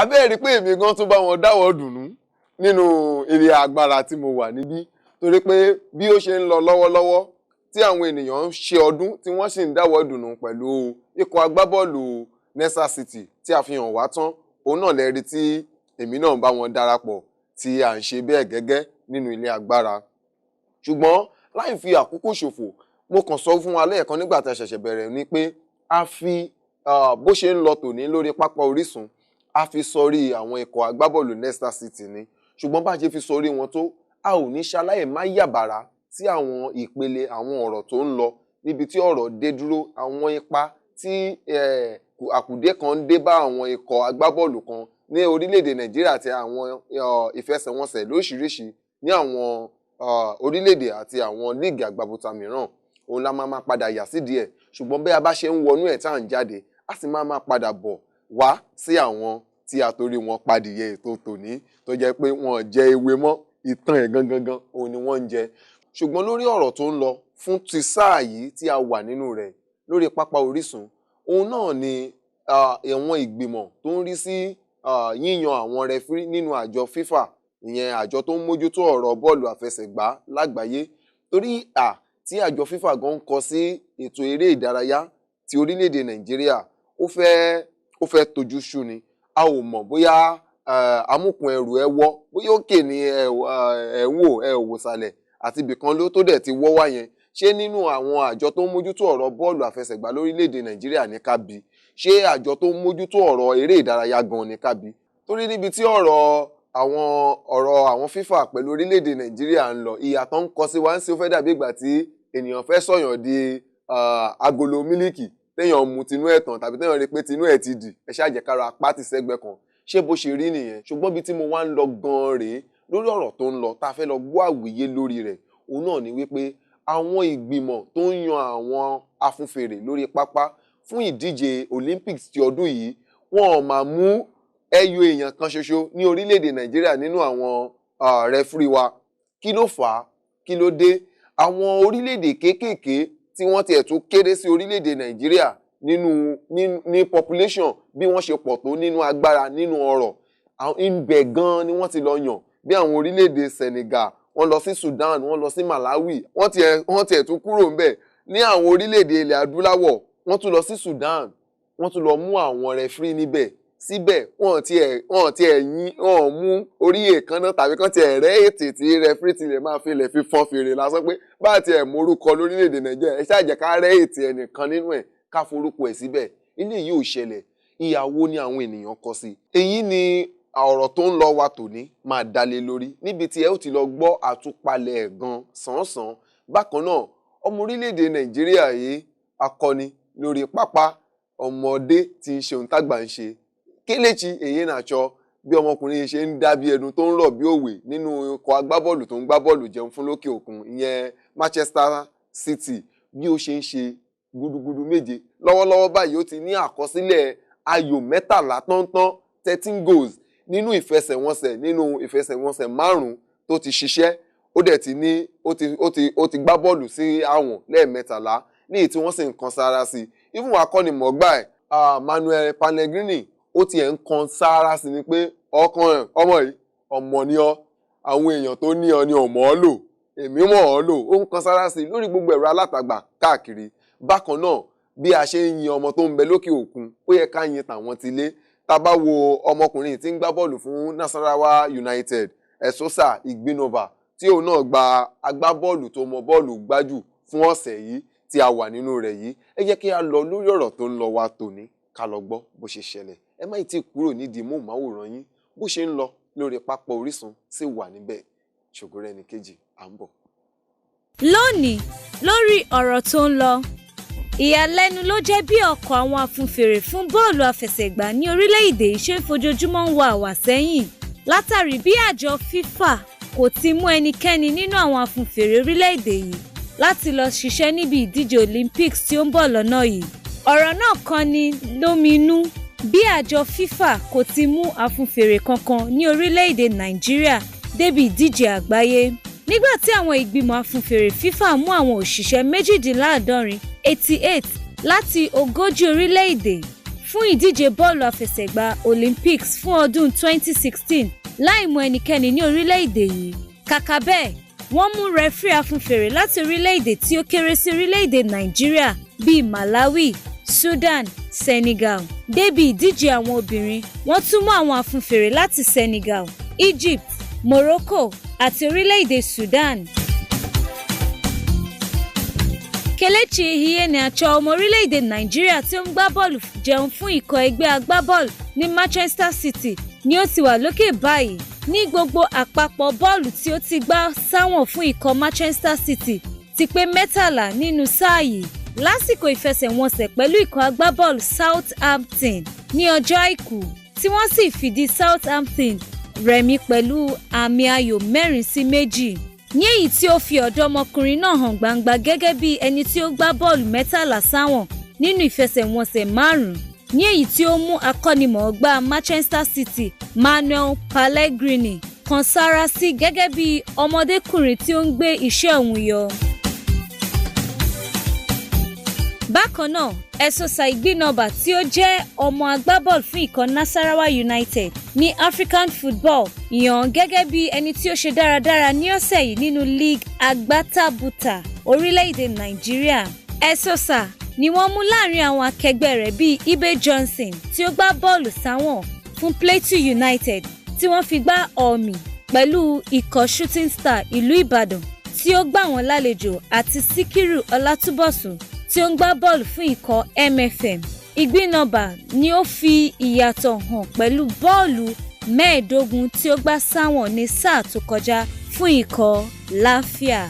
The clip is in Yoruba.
Àbẹ́ẹ̀ rí pé èmi gan tún bá wọn dáwọ́ dùnú nínú ilé agbára tí mo wà níbí, torí pé bí ó ṣe ń lọ lọ́wọ́lọ́wọ́ tí àwọn ènìyàn ń ṣe ọdún tí wọ́n sì ń dáwọ́ dùnú pẹ̀lú ikọ̀ agbábọ́ọ̀lù Leicester City tí a fi hàn wá tán, òun náà lẹ́rí tí èmi náà bá wọn darapọ̀ tí à ń ṣe bẹ́ẹ̀ gẹ́gẹ́ nínú ilé agbára. Ṣùgbọ́n láì fi àkókò ṣòfò, mo kàn sọ fún wa lẹ́ẹ̀kan nígbà tá a ṣẹ̀ṣẹ̀ bẹ̀rẹ̀ ni pé a fi bó ṣe ń lọ tòní lórí pápá Orísun, a fi sọrí àwọn ikọ̀ agbábọ́ọ̀lù Leicester City ni. Ṣùgbọ́n bá a ṣe fi sọrí wọn tó, a ò ní ṣaláì má yàbàrá sí àwọn ìpele àwọn ọ̀rọ̀ tó ń lọ níbi tí ọ̀rọ̀ dé dúró, àwọn ipa tí àkùdé kan ń dé bá àwọn ikọ̀ agbábọ́ọ̀lù kan ní orílẹ̀-èdè Nàìjíríà àti àwọn ìfẹsẹ̀wọnsẹ̀ lóríṣiríṣi ní àwọn orílẹ̀-èdè àti àwọn líìgì àgbàbọ̀tà mìíràn. Òun la máa padà yà sídìí ẹ̀. Ṣùgbọ́n bí a bá ṣe ń wọnú ẹ̀ tá à ń jáde, a sì máa padà bọ̀ wá sí àwọn tí a torí wọn padìyẹ ètò tòní, tó jẹ́ pé wọn jẹ ewé mọ́ ìtàn ẹ̀ gangan gan òun ni wọ́n ń jẹ. Ṣùgbọ́n lórí ọ̀rọ̀ tó ń lọ fún ti sáà yìí tí a wà nínú rẹ̀ lórí pápá Orísun, òun náà ni àwọn ìgbìmọ̀ tó ń rí sí yíyan àwọn rẹfúrí nínú àjọ FIFA, ìyẹn àjọ tó ń mójútó ọ̀rọ̀ bọ́ọ̀lù àfẹsẹ̀gbá lágbàáyé. Torí tí àjọ FIFA gan ń kọ sí ètò eré ìdárayá ti orílẹ̀-èdè Nàìjíríà, ó fẹ́ tojú sú ni. A ò mọ̀ bóyá amúkùn ẹrù ẹ wọ́, bóyá òkè ni ẹ ń wò, ẹ ò wò sàlẹ̀, àti ibìkan ló tó dẹ̀ ti wọ́ wá yẹn. Ṣé nínú àwọn àjọ tó ń mójútó ọ̀rọ̀ bọ́ọ̀lù àfẹsẹ̀gbá lórílẹ̀-èdè Nàìjíríà ní ká bi? Ṣé àjọ tó ń mójútó ọ̀rọ̀ eré ìdárayá gan ní ká bi? Torí níbi tí ọ̀rọ̀ àwọn FIFA pẹ̀lú orílẹ̀-èdè Nàìjíríà ń lọ, ìyàtọ̀ ń kọ sí wa ń ṣe, ó fẹ́ dàbí ìgbà tí ènìyàn fẹ́ sọ̀yàn di agolo mílíkì téèyàn mu tinú ẹ̀ tán, tàbí téèyàn rí pé tinú ẹ̀ ti dì, ẹ ṣáà jẹ́ kára apá ti sẹ́gbẹ́ kan. Ṣé bó ṣe rí nìyẹn? Ṣùgbọ́n bí tí mo wá ń lọ gan-an rèé lórí ọ̀rọ̀ tó ń lọ tá a fẹ́ lọ gbọ́ àwíyé lórí rẹ̀, òun náà ni wípé àwọn ìgbìmọ̀ tó ń yan àwọn afúnfèrè lórí pápá fún ìdíje Olympics ti ọdún yìí, wọn ò máa mú ẹyọ èèyàn kan ṣoṣo ní orílẹ̀-èdè Nàìjíríà nínú àwọn rẹfúrí wa. Kí ló fà á? Kí ló dé? Àwọn orílẹ̀-èdè kéékèèké tí wọ́n tiẹ̀ tún kéré sí orílẹ̀-èdè Nàìjíríà nínú ní population, bí wọ́n ṣe pọ̀ tó nínú agbára, nínú ọrọ̀, ibẹ̀ gan-an ni wọ́n ti lọ yàn. Bí àwọn orílẹ̀-èdè Senegal, wọ́n lọ sí Sudan, wọ́n lọ sí Malawi, wọ́n tiẹ̀ tún kúrò ńbẹ̀. Ní àwọn orílẹ̀-èdè ilẹ̀ adúláwọ̀, wọ́n tún lọ sí Sudan, wọ́n tún lọ mú àwọn rẹfúrí níbẹ̀. Síbẹ̀ wọ́n tiẹ̀ yín, wọ́n mú orí èékánná tàbí kán tiẹ̀ rẹ́ ètè tí rẹfúrí tilẹ̀ máa fi lẹ̀ fi fọ́n fèrè lásán pé bá tiẹ̀ morúkọ lórílẹ̀-èdè Nàìjíríà, ẹ ṣáà jẹ́ ká rẹ́ ètè ẹnìkan nínú ẹ̀ ká forúkọ ẹ̀ síbẹ̀. Ilé yìí ò ṣẹlẹ̀. Ìyàwó ni àwọn ènìyàn kọ sí. Èyí ni ọ̀rọ̀ tó ń lọ wa tòní máa dalé lórí, níbi tí ẹ ó ti lọ gbọ́ àtúpalẹ̀ ẹ̀ gan sánsan. Bákan náà, ọmọ orílẹ̀-èdè Nàìjíríà yìí, akọni lórí pápá, ọmọdé tí ń ṣe ohun tágbà ń ṣe, Kelechi Iheanacho, bí ọmọkùnrin yìí ṣe ń dá bí ẹdun tó ń rọ̀ bí òwe nínú ikọ̀ agbábọ́ọ̀lù tó ń gbá bọ́ọ̀lù jẹun fún lókè òkun, ìyẹn Manchester City, bí ó ṣe ń ṣe gudugudu méje lọ́wọ́lọ́wọ́ báyìí, ó ti ní àkọsílẹ̀ ayò 13 tọ́ntọ́n, 13 goals nínú ìfẹsẹ̀wọnsẹ̀ 5 tó ti ṣiṣẹ́. Ó dẹ̀ ti ní ó ti gbá bọ́ọ̀lù sí àwọn lẹ́ẹ̀mẹ́tàlá ní èyí tí wọ́n sì ń kan sára sí i. Even akọ́nimọ̀ọ́gbà ẹ̀ Manuel Pellegrini, ó tiẹ̀ ń kan sára sí ni pé ọkàn ọmọ yìí, ọmọ ni ọ, àwọn èèyàn tó ní ọ ni ọmọ ọ lò, èmi mọ̀ ọ́ lò. Ó ń kan sára sí i lórí gbogbo ẹ̀rọ alátagbà káàkiri. Bákan náà, bí a ṣe ń yin ọmọ tó ń bẹ lókè òkun, ó yẹ ká yin tàwọn ti lé. Tá bá wo ọmọkùnrin tí ń gbá bọ́ọ̀lù fún Nasarawa United, Esosa Igbinova, tí òun náà gba agbábọ́ọ̀lù tó mọ bọ́ọ̀lù gbájù fún ọ̀sẹ̀ yìí tí a wà nínú rẹ̀ yìí. Ẹ jẹ́ kí a lọ lórí ọ̀rọ̀ tó ń lọ wa tòní, ká lọ gbọ́ bó ṣe ṣẹlẹ̀. Ẹ má tí ì kúrò nídìí móhùnmáwòrán yín, bó ṣe ń lọ lórí pápá Orísun sì wà níbẹ̀. Ṣògorẹ́nìkejì, à ń bọ̀. Lónìí lórí ọ̀rọ̀ tó ń lọ, ìyàlẹ́nu ló jẹ́ bí ọkọ̀ àwọn afúnfèrè fún bọ́ọ̀lù àfẹsẹ̀gbá ní orílẹ̀-èdè yìí ṣe ń fojoojúmọ́ ń wa àwà sẹ́yìn látàrí bí àjọ FIFA kò ti mú ẹnikẹ́ni nínú àwọn afúnfèrè orílẹ̀-èdè yìí láti lọ ṣiṣẹ́ níbi ìdíje Olympics tí ó ń bọ̀ lọ́nà yìí. Ọ̀rọ̀ náà kan ni lóminú bí àjọ FIFA kò ti mú afúnfèrè kankan ní orílẹ̀-èdè Nàìjíríà débi ìdíje àgbáyé. Nígbà tí àwọn ìgbìmọ̀ afúnfèrè FIFA mú àwọn òṣìṣẹ́ 78 88 láti 40 orílẹ̀-èdè fún ìdíje bọ́ọ̀lù àfẹsẹ̀gbá Olympics fún ọdún 2016 láì mú ẹnikẹ́ni ní orílẹ̀-èdè yìí. Kàkà bẹ́ẹ̀, wọ́n mú rẹfúrì afúnfèrè láti orílẹ̀-èdè tí ó kéré sí orílẹ̀-èdè Nàìjíríà bíi Malawi, Sudan, Senegal. Débi ìdíje àwọn obìnrin, wọ́n tún mú àwọn afúnfèrè láti Senegal, Egypt, Morocco àti orílẹ̀-èdè Sudan. Kelechi Iheanacho, ọmọ orílẹ̀-èdè Nàìjíríà tí ó ń gbá bọ́ọ̀lù jẹun fún ikọ̀ ẹgbẹ́ agbábọ́ọ̀lù ní Manchester City, ni ó ti wà lókè báyìí ní gbogbo àpapọ̀ bọ́ọ̀lù tí ó ti gbá sáwọ̀n fún ikọ̀ Manchester City ti pé 13 nínú sáà yìí lásìkò ìfẹsẹ̀wọnsẹ̀ pẹ̀lú ikọ̀ agbábọ́ọ̀lù Southampton ní ọjọ́ Àìkú, tí wọ́n sì fìdí Southampton rẹmi pẹ̀lú àmì ayò 4-2, ní èyí tí ó fi ọ̀dọ́mọkùnrin náà hàn gbangba gẹ́gẹ́ bí ẹni tí ó gbá bọ́ọ̀lù 13 sáwọ̀n nínú ìfẹsẹ̀wọnsẹ̀ 5, ní èyí tí ó mú akọ́nimọ̀ọ́gbá Manchester City Manuel Pellegrini kan sáárá sí gẹ́gẹ́ bí ọmọdékùnrin tí ó ń gbé iṣẹ́ òun yọ. Bákan náà, Esosa Igbinoba tí ó jẹ́ ọmọ agbábọ́ọ̀lù fún ikọ̀ Nasarawa United ní African Football yàn gẹ́gẹ́ bí ẹni tí ó ṣe dáradára ní ọ̀sẹ̀ yìí nínú League Agbátábùtà orílẹ̀-èdè Nàìjíríà. Esosa ni wọ́n mú láàrin àwọn akẹgbẹ́ rẹ̀ bíi Ibe Johnson tí ó gbá bọ́ọ̀lù sáwọ̀n fún Plateau United tí wọ́n fi gbá ọ̀mì pẹ̀lú ikọ̀ Shooting Star ìlú Ìbàdàn tí ó gbà wọ́n lálejò, àti Síkírù Ọlátúbọ̀sún tí ó ń gbá bọ́ọ̀lù fún ikọ̀ MFM. Igbinoba ni ó fi ìyàtọ̀ hàn pẹ̀lú bọ́ọ̀lù 15 tí ó gbá sáwọ̀n ní sáà tó kọjá fún ikọ̀ Láfíà.